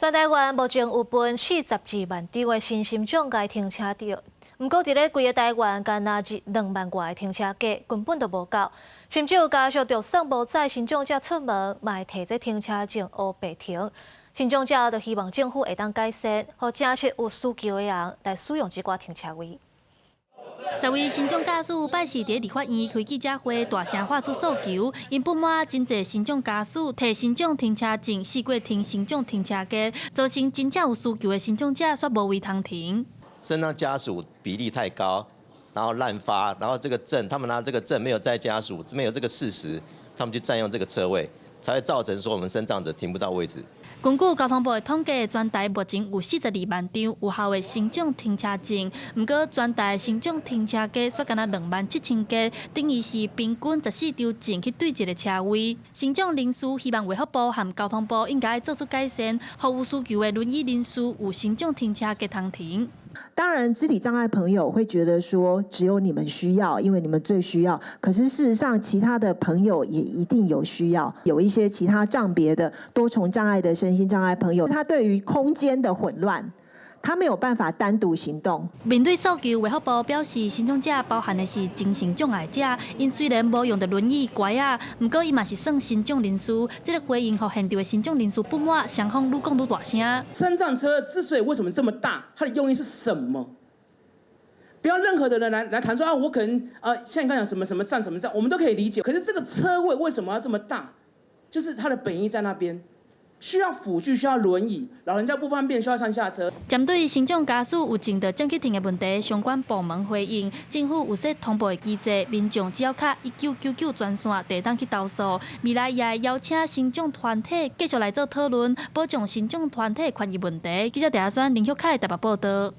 全台灣目前有分42萬張的身心障礙停車證，毋過佇咧規个台灣，干焦一2萬外个停車格根本就無夠，甚至有家屬就算無載身障者出門，嘛會提這停車證烏白停。身障者就希望政府會當改善，予真實有需求的人來使用這寡停車位。十位身障家屬拜四佇立法院開記者會，大聲發出訴求，𪜶不滿真濟身障家屬提身障停車證，試過停身障停車格，造成真正有需求的身障者煞無位通停。身障家屬比例太高，然後濫發，然後這個證，他們拿這個證沒有載家屬，沒有這個事實，他們就佔用這個車位，才會造成說我們身障者停不到位置。根據交通部的統計，全台目前有42萬張有效的身障停車證，毋過全台身障停車格煞干焦2萬7千格，等於是平均14張證去對一个車位。身障人士希望衛福部和交通部應該做出改善，予有需求的輪椅人士有身障停車格通停。當然，肢體障礙朋友會覺得說只有你們需要，因為你們最需要。可是事實上，其他的朋友也一定有需要。有一些其他障別的多重障礙的身心障礙朋友，他對於空間的混亂，他沒有辦法單獨行動。面對訴求，衛福部表示，身障者包含的是精神障礙者，𪜶雖然無用著輪椅、拐仔，毋過伊嘛是算身障人士。這個回應予現場的身障人士不滿，雙方愈講愈大聲。身障車之所以為什麼這麼大，它的用意是什麼？不要任何的人來談說啊，我可能像你剛講什麼什麼站什麼站，我們都可以理解。可是這個車位為什麼要這麼大？就是它的本意在那邊。需要輔具，需要輪椅，老人家不方便，需要上下車。針對身障家屬有證就正去停的問題，相關部門回應，政府有設通報的機制，民眾只要敲1999專線，就會當去投訴。未來也會邀請身障團體繼續來做討論，保障身障團體權益問題。記者鄭阿宣、林旭凱台北報道。